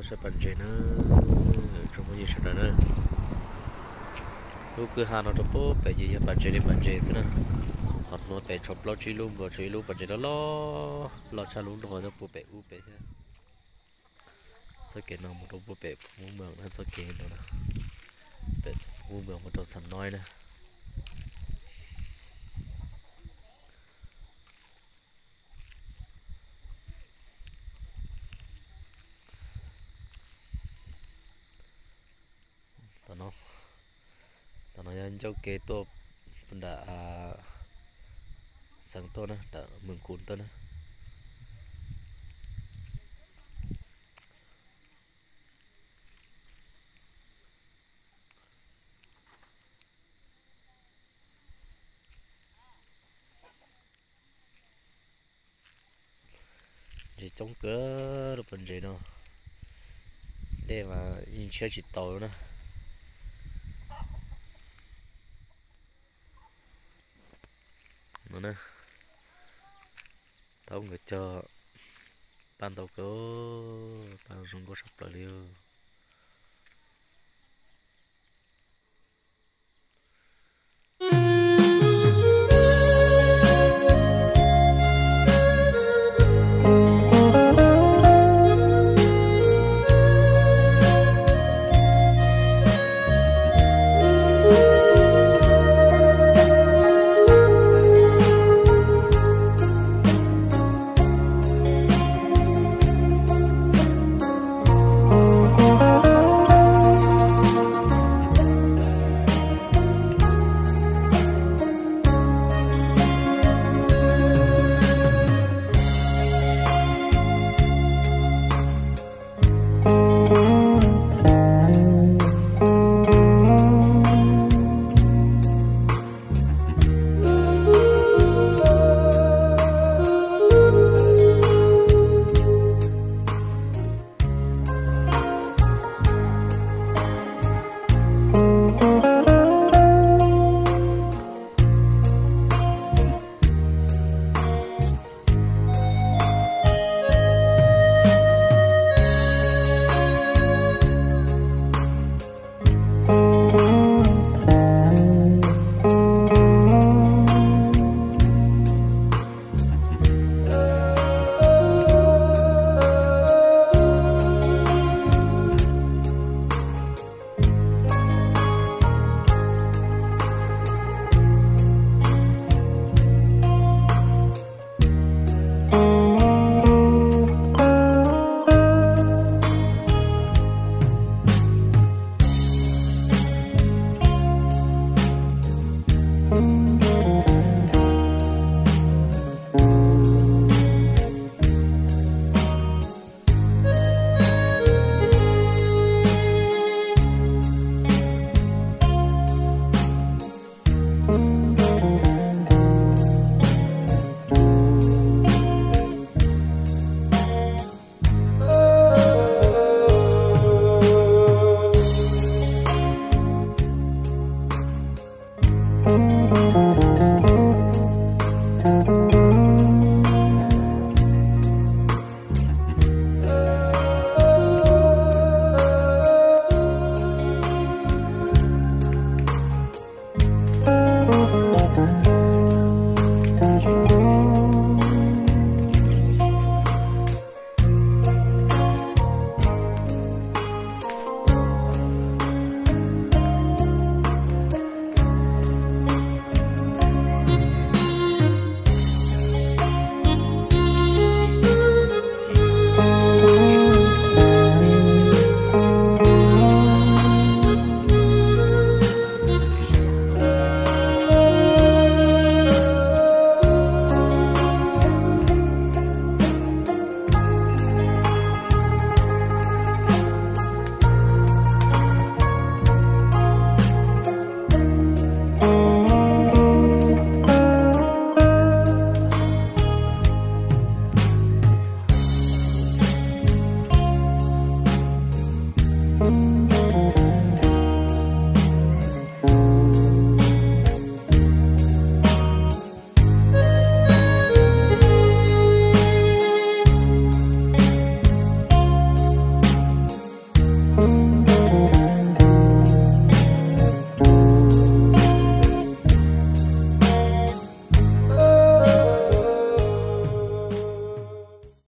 Saib pas ntses na, tsoom phooj ywg sawv daws na. Lub kwj ha no rau pem ces yog pas ntses li pas ntses xwb na. Qhov no pem tshuav plaub tsib lub npua, tshuav ib lub pas ntses loj loj, loj tshaj lub no nyob puag pem ub pem thiab. Txoj kev no mus rau puag pem Phú Mường na, txoj kev no na. Pem Phú Mường mus rau Sà Nói na. Tam no, tam no yog ncauj ke tuaj nram xeev tuaj na, nram Mường Cún tuaj na. Ntses coob kawg lub pas ntses no, dej mas yeej tshiab tsis tau na. No na, thaum nkawd cog paj ntau kawg, paj zoo nkauj sab plaws li.